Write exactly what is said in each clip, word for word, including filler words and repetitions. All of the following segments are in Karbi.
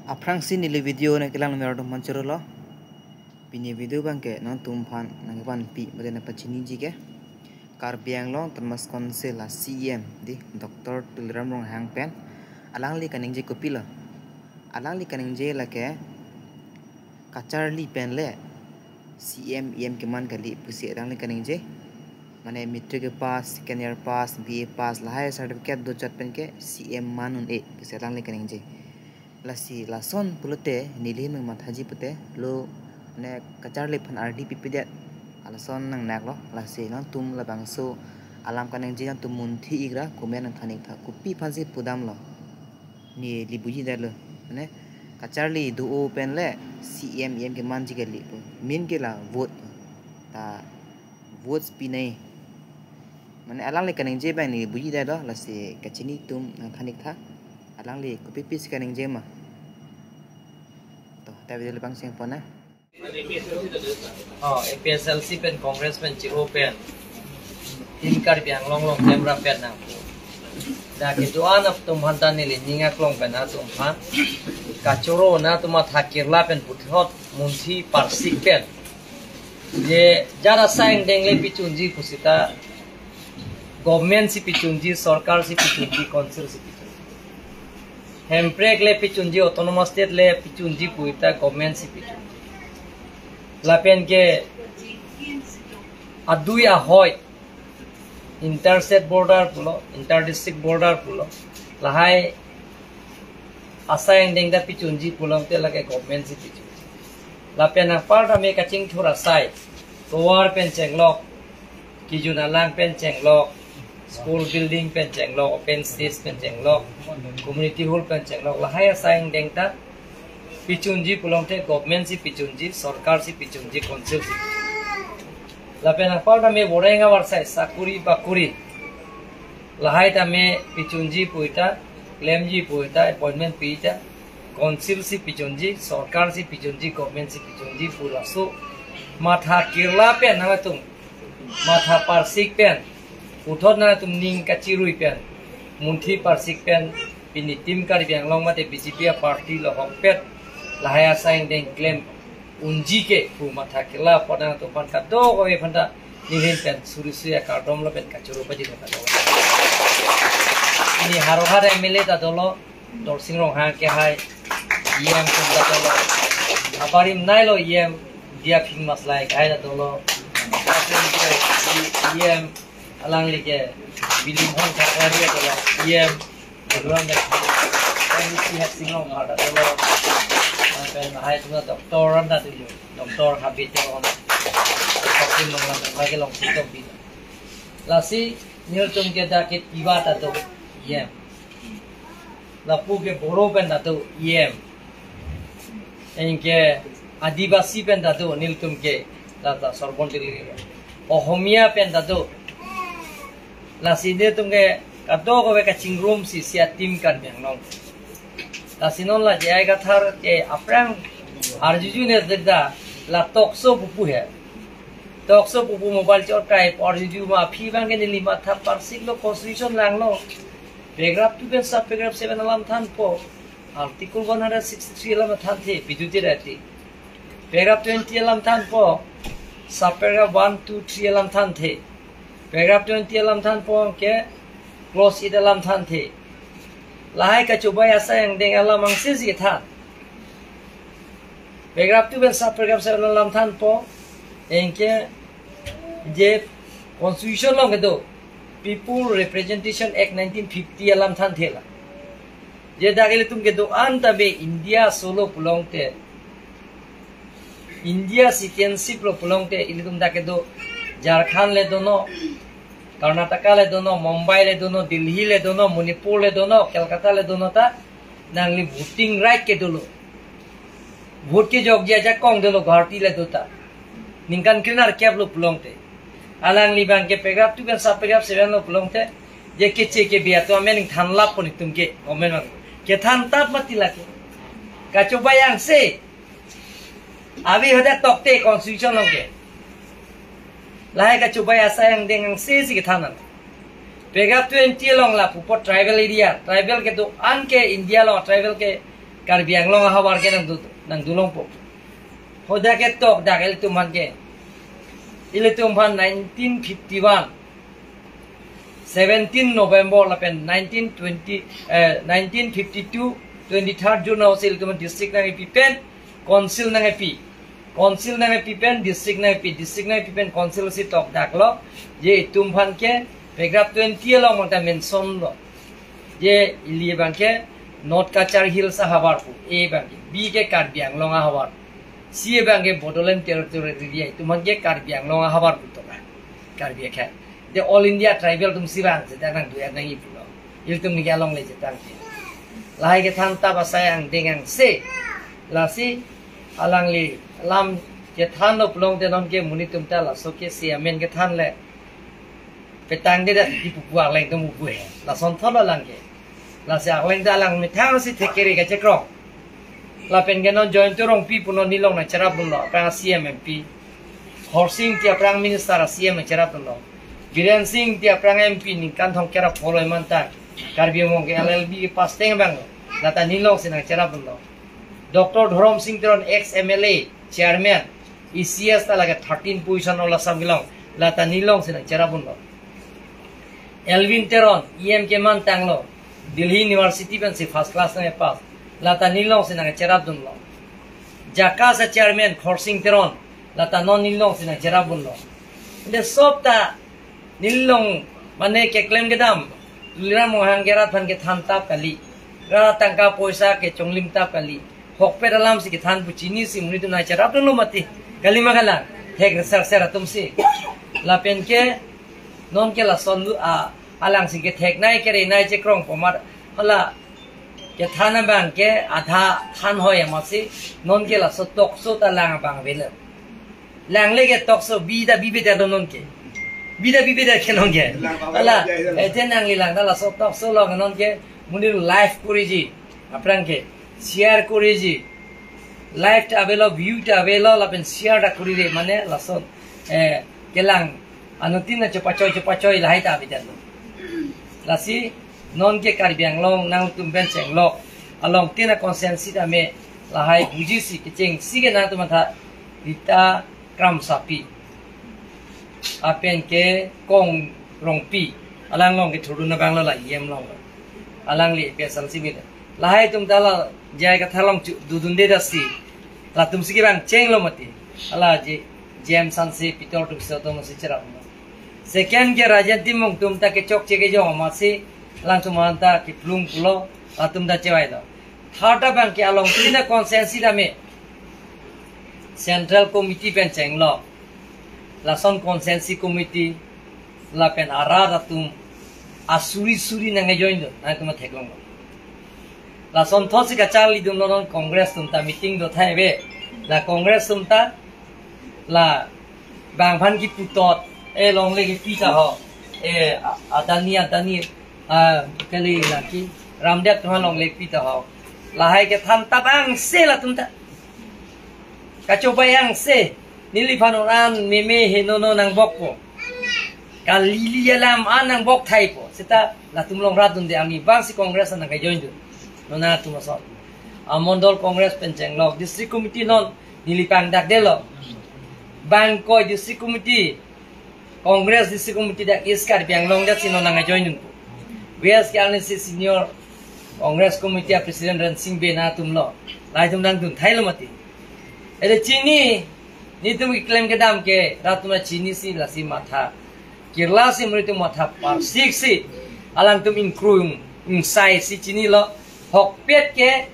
Aphrangsi neli video nangkelang numero dum manchurlo. Pini video abangke nangtumphan nangvanpi mate nangpachiniji ke Karbi Anglong Autonomous Council a-C E M di Doctor Tuliram Ronghang pen alangli kaningje kopilo. Alangli kaningje lake kacharli pen le C M E M keman kali pusi alangli kaningje. Mane matric pass, second year pass, B A pass, lahai certificate dojat pen ke C M man un-e pusi alangli kaningje. Lasi lason pulote neli nangmathaji pute lo ne kacharli aphan ardi pipedet. Alason nangnaklo, lasi nangtum labangso alam kaningje nangtum munthi ikra comment nangthan iktha, kopi aphansi pudamlo. Neli bujidetlo. Mane kacharli do-o pen le C M E M kemanji kali pu. Main ke la vote. Ta votes pinai. Mane alangli kaningje abang neli bujidetlo, lasi kachini atum nangthan iktha. Alangli kopi pisi kaningje ma. To, ta video le pangcheng pon na. Oh, A P H L C pen Congress pen chi-o pen Team Karbi Anglong along klem rapet nang. Dak kedo-an atum aphan ta neli ning aklong pen atum aphan kachoro nangtum matha kirla pen puthot munthi parsik pen je jara asai angdeng le pichunji pusita government si pichunji, sorkar si pichunji, council si pichunji. Hemprek le pichunji, autonomous state le pichunji puita government si pichunji. Lapen ke adui ahoi, inter-state border pulo, inter-district border pulo, lahai asai angdeng ta pichunji pulote lake government si pichunji. Lapen apar tame kachingthur asai, tovar pen chenglok, kijun alang pen chenglok, school building pen chenglok, open stage pen chenglok, community hall pen chenglok, lahai asai angdeng ta pichunji pulote government si pichunji, sorkar si pichunji, council si pichunji. Lapen apar tame boreng avar asai sakuri bakuri, lahai tame pichunji puita, klemji puita, appointment pita, council si pichunji, sorkar si pichunji, government si pichunji pu laso matha kirla pen nangtum matha parsik pen, puthot nangtum ning kachirui pen, munthi parsik pen, pini Team Karbi Anglong mate B J P a-party lo ahokpet lahai asai angdeng klem unji ke pu matha kirla apot nangtum aphan kadokave aphan ta neli ahin pen suri suri akardom lapen kachoro pajir kata. Pini Howraghat M L A ta dolo, Dorsing Ronghang ke hai, E M atum ta dolo. Abarim nailo E M, Diya Phingmaslai ke hai ta dolo. E M, alangli ke Bilimhon Kharkari ta dolo. E M, Duran da, M C Hepsing Ronghang ta dolo. Lapen hai atum ta doctor anta tuyo, doctor habit ya on. Doctor Nonglam ta lagi long sitok bi. Lasi nelitum ke dak ke Tiwa ta do E M. Lapu ke Boro pen ta do E M. Anke Adivasi pen ta do nelitum ke lata Sorbon Tili. Ohomia pen ta do. Lasi nelitum ke kadokave kachingrumsi isi a-team kan beng long. Lasi non la J I Kathar ke aphrang arjuju ne dekda la talk show pupu he. Talk show pupu mobile chot kai arjuju ma aphi abangke neli matha parsiklo, constitution langlo. Paragraph two pen sub paragraph seven alam thanpo. Article one hundred sixty-three alam thanthe, Bidutji Rati. Paragraph twenty alam thanpo. Sub paragraph one, two, three alam thanthe. Paragraph twenty alam thanpo ke clause eight alam thanthe. Lahai kachobai asai angdeng alam angse si than. Paragraph two pen sub paragraph seven alam thanpo. Anke je constitution along kedo People Representation Act nineteen fifty alam thanthe la. Je dak ilitum kedo-an ta be India solo pulote, India citizenship lo pulote, ilitum dak kedo Jharkhand le dono, Karnataka le dono, Mumbai le dono, Delhi le dono, Manipur le dono, Kolkata le dono ta nangli voting right ke dolo. Vote kejokji ajakong dolo Guwahati le do ta. Ningkan krenerkep lo pulote. Alangli abangke paragraph two pen sub paragraph seven lo pulote, je keche kebe atum amen ning thanlappo nelitum ke, government abang. Kethan tap mati lake. Kachobai angse. Abi hoda tokte constitution along ke. Lahai kachobai asai angdeng angse si kethan an. Paragraph twenty along la pupo tribal area, tribal kedo-an ke India along tribal ke Karbi Anglong ahavar ke nangdu, nangdulongpo. Hadak ke tokdak ilitum aphan ke. Ilitum aphan nineteen fifty-one, seventeen November lapen nineteen twenty, eh, nineteen fifty-two, twenty-third June ahut si ilitum aphan district nangkepi pen, council nangkepi. Council nangkepi pen, district nangkepi, district nangkepi pen council si tokdaklo. Je itum aphan ke paragraph twenty along abang ta mention lo. Je ili abang ke North Cachar Hills ahavar pu, A abang ke, B ke Karbi Anglong ahavar, C abang ke Bodoland Territory area, itum aphan ke Karbi Anglong ahavar pu toklo. Karbi akhei. De All India tribal atum si vang seta nangdu-et nangji pulo. Ilitum nike alongle chethan ke. Lahai kethan tap asai angdeng angse. Lasi alangli alam kethanlo pulote non ke monit atum ta laso ke si amen kethan le petang de dak di pupu arleng atum pupu he. Lason thotlo alang ke. Lasi arleng ta alang methang si thek kere kachekrong. Lapen ke non Jayanta Rongpi pu non Nilong nangcherapdunlo, aphrang C M M P. Khorsing Ingti aphrang minister C M nangcherapdunlo. Biren Singh Ingti aphrang M P ningkan thomkep ra pho lo emanta. Karbi Anglong ke L L B pass teng abang. Lata Nilong si nangcherapdunlo. Doctor Dhorom Sing Teron ex M L A, chairman, E C S ta lake thirteen position All Assam kelong. Lata Nilong si nangcherapdunlo. Elwin Teron, E M keman tanglo, Delhi University pensi first class nangpass, lata Nilong si nangcherapdunlo. JACAS achairman Khorsing Teron, lata non Nilong si nangcherapdunlo. De sop ta Nilong mane keklem kedam, Tuliram Ronghang ke rat aphan kethan tap kali, rat tangka poisa kechonglim tap kali. Hokpet alam si kethan pu chinisi monit atum nangcherapdunlo mati. Kali ma kalang. Thek researcher atum si. Lapen ke non ke lason lu a alang si kethek nai kere nai chekrongpo mat. Hala kethan abang ke adha than hoi amatsi non ke laso tokso ta lang abang avelo. Langle ke tokso bida bibeda do non ke. Bida bibeda ke non ke. Hala, eh, jen nangli lang ta laso tokso along non ke monit live koriji. Aphrang ke share koriji. Live ta avelo, view ta avelo, lapen share ta korire mane lason, eh, kelang anuttin na chopachoi chopachoi lahai ta avedetlo. Lasi non ke Karbi Anglong nangtum pen chenglok along tina constituency tame lahai bujisi kechengsi ke nangtum matha Rita Kramsapi. Lapen ke Kong Rongpi. Alang along kethurdun abang lo la E M along lo. Alangli P S L C mile. Lahai atum ta la J I Kathar along chu dudunde dasi. Latum si kevang chenglo mati. Hala je James Hanse, Peter atum si atum si cheraplo. Second ke Rajen Timung atum ta kechokche kejong amatsi alangtum aphan ta kiplung pulo, latum ta chevailo. Third abang ke along tina constituency tame Central Committee pen chenglok. Lason constituency committee lapen arat atum asuri suri nangjoin do, nangtum theklonglo. Lason thotsi kacharlidunlo non Congress atum ta meeting do thai ave. La Congress atum ta la bang aphan kipu tot, eh, longle kipi ta ho. Eh, A-, Adani, Adani, ah, kali lake Ramdev atum longle kipi ta ho. Lahai kethan tap angse latum ta. Kachobai angse, neliphan oran meme henono nangbokpo. Kalili alam an nangbok thaipo. Seta latum along rat dunde, ami bangsi Congress nangkejoin dun. Non atum ason. Amondol Congress pen chenglok, district committee non neli pangdakdelo. Bangkoi district committee, Congress district committee dak East Karbi Anglong dak si non nangjoin dunpo. West ke R N C senior Congress committee a president Rensing Bey nangtumlo. Lahai atum nangdun thailo mati. Ede chini, netum keklem kedam ke rat atum chinisi lasi matha. Kirla si monit atum matha parsiksi. Alangtum ingkrung, ingsai si chinilo. Hokpet ke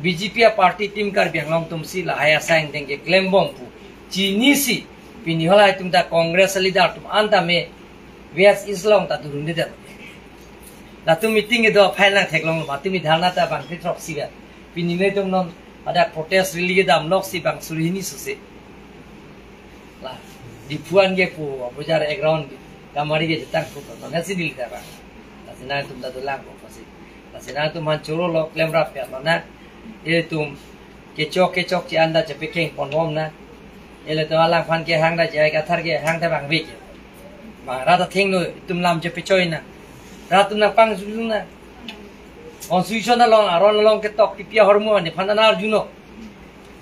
B J P a party team Karbi Anglong atum si lahai asai angdeng keklembom pu chinisi, pini halahai atum ta Congress leader atum an tame West East along ta durundedet. Latum meeting kedo aphai nangtheklong, latum dharna ta bangkri throksi vet. Pini netum non ada protest rally kedamloksi bang suri hini suse. La, Diphu an kepu, bojar ground ke, kamari ke jetang pu, non si neli ta bang. Lasi nangtum ta dolang ko pasi. Lasi nangtum aphan chorolo, klemrap ya, mana. Ilitum kechok kechokche anda chepekeng ponbom na. Ilitum alangphan kehang da J I Kathar kehang ta bang vek. Bang rat athengno itum lam chepechoi na. Rat atum nangpangzulung na. Constitution along, aron along ketok kipi ahormu nephan ana arjuno.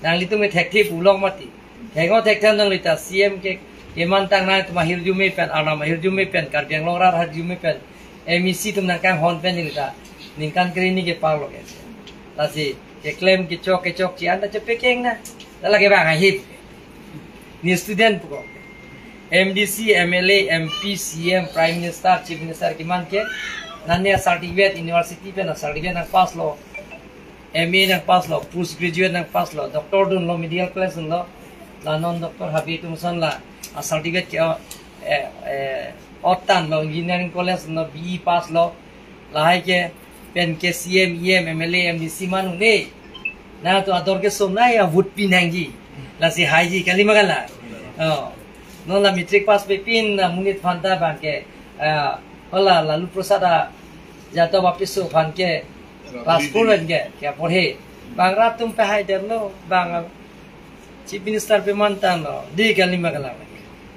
Nanglitum me thekthe pulo mati. Theknon thekthe nanglita C M ke, kemantang nangtum ahirjume pen, Arnam ahirjume pen, Karbi Anglong arat ahirjume pen, M E C atum nangkanghon pen nelita ningkan kre-hini kepar lo ke. Lasi keklem kechok kechokche anta chepekeng na. Lake bang ahip. Ne student puko. M D C, M L A, M P, C M, Prime Minister, Chief Minister keman ke, nane certificate, university pen certificate nangpass lo, M A nangpass lo, post graduate nangpass lo, doctor dunlo, medical college dunlo, la non doctor habe atum ason la, a certificate ke, eh, eh, ottan lo, engineering college dunlo, B E pass lo, lahai ke, pen ke C M, E M, M L A, M D C man un-e. Nangtum ador keso nai ya vote pinangji. Lasi haiji kali ma kali. Oh. Non la matric pass pe pin na monit aphanta bang ke, ah, hala Lalu Prasad Yadav apiso aphan ke class four pen ke, ke porhe. Bang rat atum pehai derlo, bang Chief Minister pemantanglo, dei kali ma kali.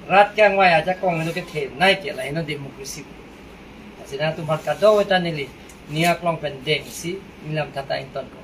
Rat kangvai ajakong heno kethe nai ke, la heno democracy. Lasi nangtum aphan kadokave ta neli ning aklong pen dengsi, neli lam thata ingtonkok.